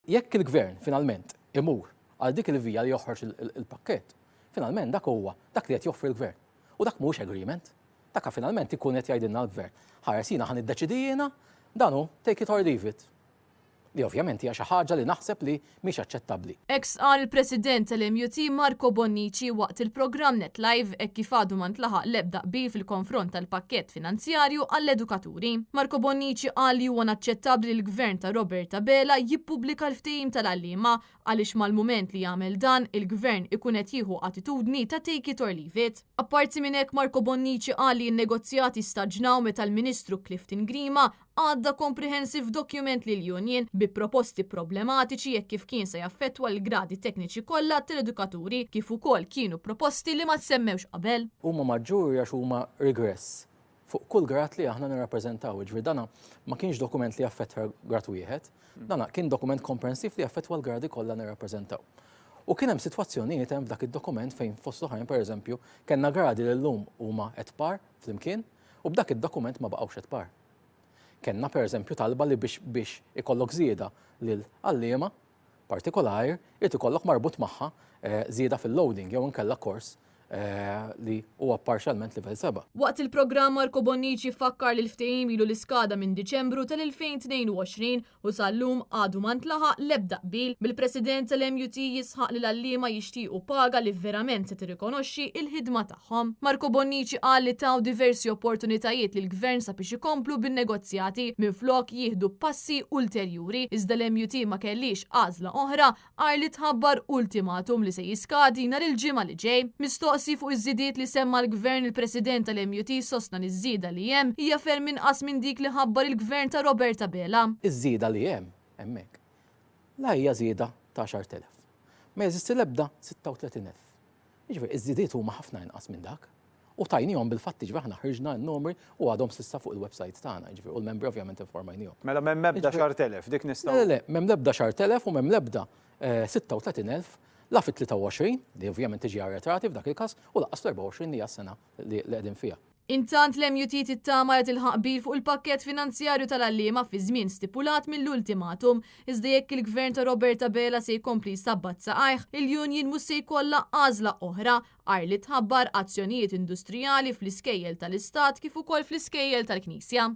Jekk il-Gvern finalment imur għal dik il-vija li joħroġ il-pakkett, finalment dak huwa dak li qed joffri l-Gvern. U dak mhuwiex agreement. Dak finalment ikun qed jgħidilna l-Gvern. Ħares jiena ħa niddeċidi jiena, dan hu take it or leave it. Li ovvjament hija xi ħaġa li naħseb li mhix aċċettabbli. Hekk stqarr il-President tal-MUT Marco Bonnici waqt il-programm Net Live hekk kif għadu ma ntlaħaq l-ebda qbil fil-konfront tal-pakkett finanzjarju għall-edukaturi. Marco Bonnici qal li huwa inaċċettabbli li l-Gvern ta' Robert Abela jippubblika l-ftehim tal-għalliema għaliex mal-mument li jagħmel dan, il-Gvern ikun qed jieħu attitudni ta' take it or leave it. Apparti minn hekk Marco Bonnici qal li n-negozjati staġnaw meta l-Ministru Clifton Grima għadda comprehensive document lill-union bi proposti problematiċi hekk kif kien se jaffettwa l-gradi tekniċi kollha tal-edukaturi kif ukoll kienu proposti li ma ssemmewx qabel. Huma maġġuri għax huma regress fuq kull grad li aħna nirrappreżentaw. Jiġifieri dana ma kienx dokument li jaffettwa grad wieħed, dana kien dokument komprensiv li jaffettwa l-gradi kollha nirrappreżentaw. U kien hemm sitwazzjonijiet hemm f'dak id-dokument fejn fost l-oħrajn pereżempju kellna gradi li llum huma at par flimkien u b'dak id-dokument ma baqgħux at par. Kellna pereżempju talba li biex biex ikollok żieda lil għalliema partikolari irid ikollok marbut magħha żieda fil-loading jew inkella kors li huwa parzjalment livell 7. Waqt il-programm Marco Bonnici fakkar li l-ftehim ilu li skada minn Diċembru tal-2022 u sal-lum għadu ma ntlaħaq l-ebda qbil, bil-President tal-MUT jisħaq li l-għalliema jixtiequ paga li verament se tirrikonoxxi l-ħidma tagħhom. Marco Bonnici qal li taw diversi opportunitajiet lill-Gvern sabiex ikomplu bin-negozjati minflok jieħdu passi ulterjuri, iżda l-MUT ma kellhiex għażla oħra għajr li tħabbar ultimatum li se jiskadi nhar il-Ġimgħa li ġej. Mistoqsi fuq iż-żidiet li semma l-Gvern, il-President tal-MUT sostna li ż-żieda li hemm hija ferm inqas minn dik li ħabbar il-Gvern ta' Robert Abela. Iż-żieda li hemm hemmhekk la hija żieda ta' 10,000. Ma jeżisti l-ebda 36,000. Jiġifieri iż-żidiet huma ħafna inqas minn dak. U tajnihom bil-fatti, jiġifieri aħna ħriġna n-numri u għadhom s'issa fuq il-website tagħna, jiġifieri u l-membri ovvjament informajnihom. Mela m'hemm ebda 10,000, dik nistgħu. Le, le, m'hemm l-ebda 10,000 u m'hemm l-ebda 36,000 la fit-23, li ovvjament tiġi arretrati f'dak il-każ, u lanqas fl-24 li hija s-sena li qegħdin fiha. Intant l-MUT tittama li tilħaq qbil fuq il-pakkett finanzjarju tal-għalliema fi żmien stipulat mill-ultimatum. Iżda jekk il-Gvern ta' Robert Abela se jkompli jsabbat saqajh, il-union mhux se jkollha għażla oħra għajr li tħabbar azzjonijiet industrijali fl-iskejjel tal-Istat kif ukoll fl-iskejjel tal-Knisja.